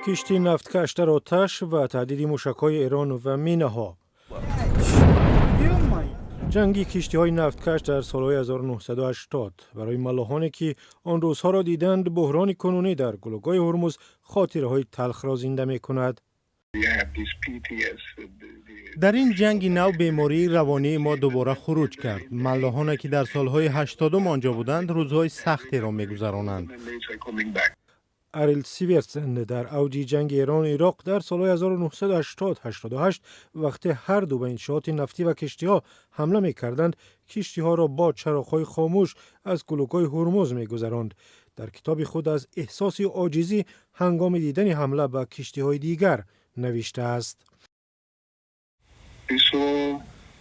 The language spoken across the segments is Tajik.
Кишти нафткаш дар оташ ва таҳдиди мушакҳои Эрон ва минаҳо. Ҷанги киштиҳои нафткаш дар солҳои 1980. Барои маллоҳоне, ки он рӯзҳоро диданд, буҳрони кунунӣ дар гулӯгоҳи Ҳурмуз хотираҳои талхро зинда мекунад. Дар ин ҷанги нав бемории равонии мо дубора хуруҷ кард. Маллоҳоне, ки дар солҳои 80-ум он ҷо буданд, рӯзҳои сахтеро мегузаронанд. Арил Сиверсен дар авҷи ҷанги Эрону Ироқ дар солҳои 1980-88, вақте ҳар ду ба иншооти нафтӣ ва киштиҳо ҳамла мекарданд, киштиҳоро бо чароғҳои хомӯш аз гулӯгоҳи Ҳурмуз мегузаронд. Дар китоби худ аз эҳсоси оҷизӣ ҳангоми дидани ҳамла ба киштиҳои дигар навиштааст.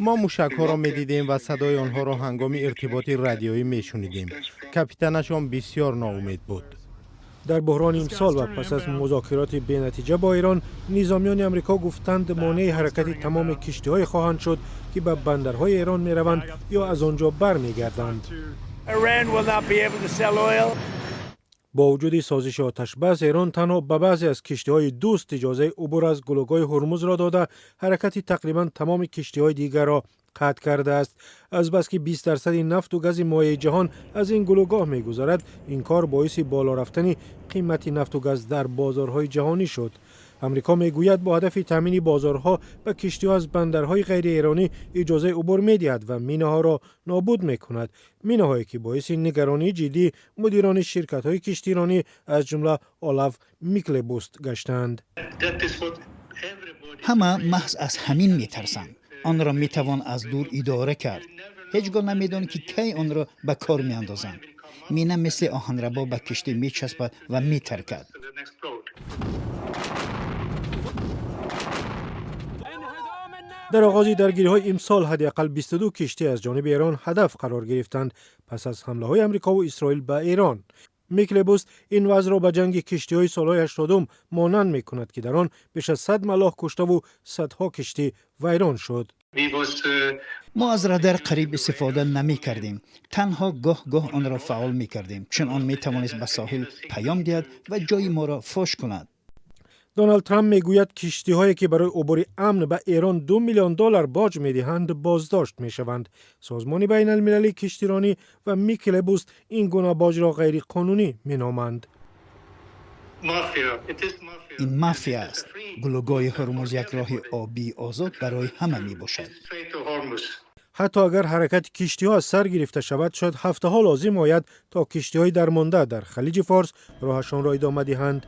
Мо мушакҳоро медидем ва садои онҳоро ҳангоми иртиботи радиоӣ мешунидем. Капитанашон бисьёр ноумед буд. Дар буҳрони имсол ва пас аз музокироти бенатиҷа бо Эрон, низомиёни Амрико гуфтанд, монеи ҳаракати тамоми киштиҳое хоҳанд шуд, ки ба бандарҳои Эрон мераванд ё аз он ҷо бармегарданд. Бо вуҷуди созиши оташбас, Эрон танҳо ба баъзе аз киштиҳои дӯст иҷозаи убур аз гулӯгоҳи Ҳурмузро дода, ҳаракати тақрибан тамоми киштиҳои дигарро қатъ кардааст. Азбаски 20 дарсади нафту гази моеи ҷаҳон аз ин гулӯгоҳ мегузарад, ин кор боиси боло рафтани қимати нафту газ дар бозорҳои ҷаҳонӣ шуд. Амрико мегӯяд, бо ҳадафи таъмини бозорҳо ба киштиҳо аз бандарҳои ғайриэронӣ иҷозаи убур медиҳад ва минаҳоро нобуд мекунад, минаҳое ки боиси нигаронии ҷиддии мудирони ширкатҳои киштиронӣ, аз ҷумла Олаф Миклебуст, гаштаанд. Ҳама маҳз аз ҳамин метарсанд. Онро метавон аз дур идора кард. Ҳеҷ гоҳ намедонӣ, ки кай онро ба кор меандозанд. Мина мисли оҳанрабо ба киштӣ мечаспад ва метаркад. Дар оғози даргириҳои имсол ҳадди ақал 22 киштӣ аз ҷониби Эрон ҳадаф қарор гирифтанд, пас аз ҳамлаҳои Амрикову Исроил ба Эрон. Миклебуст ин вазъро ба ҷанги киштиҳои солҳои 80-ум монанд мекунад, ки дар он беш аз 100 маллоҳ куштаву садҳо киштӣ вайрон шуд. Мо аз радар қариб истифода намекардем, танҳо гоҳ гоҳ онро фаъол мекардем, чун он метавонист ба соҳил паём диҳад ва ҷои моро фош кунад. Доналд Трамп мегӯяд, киштиҳое, ки барои убури амн ба Эрон 2 миллион доллар боҷ медиҳанд, боздошт мешаванд. Созмони байналмилалии киштиронӣ ва Миклебуст ин гуна боҷро ғайриқонунӣ меноманд. Ин мафия аст. Гулӯгоҳи Ҳурмуз як роҳи обии озод барои ҳама мебошад. Ҳатто агар ҳаракати киштиҳо аз сар гирифта шавад, шояд ҳафтаҳо лозим ояд, то киштиҳои дармонда дар Халиҷи Форс роҳашонро идома диҳанд.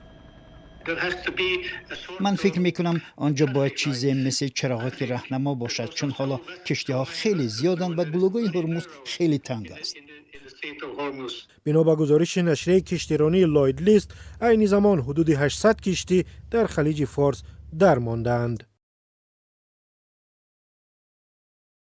Ман фикр мекунам, он ҷо бояд чизе мисли чароғаки раҳнамо бошад, чун ҳоло киштиҳо хеле зиёданд ва гулӯгоҳи Ҳурмуз хеле танг аст. Бино ба гузориши нашрияи киштиронии Ллойд Лист, айни замон ҳудуди 800 киштӣ дар Халиҷи Форс дармондаанд.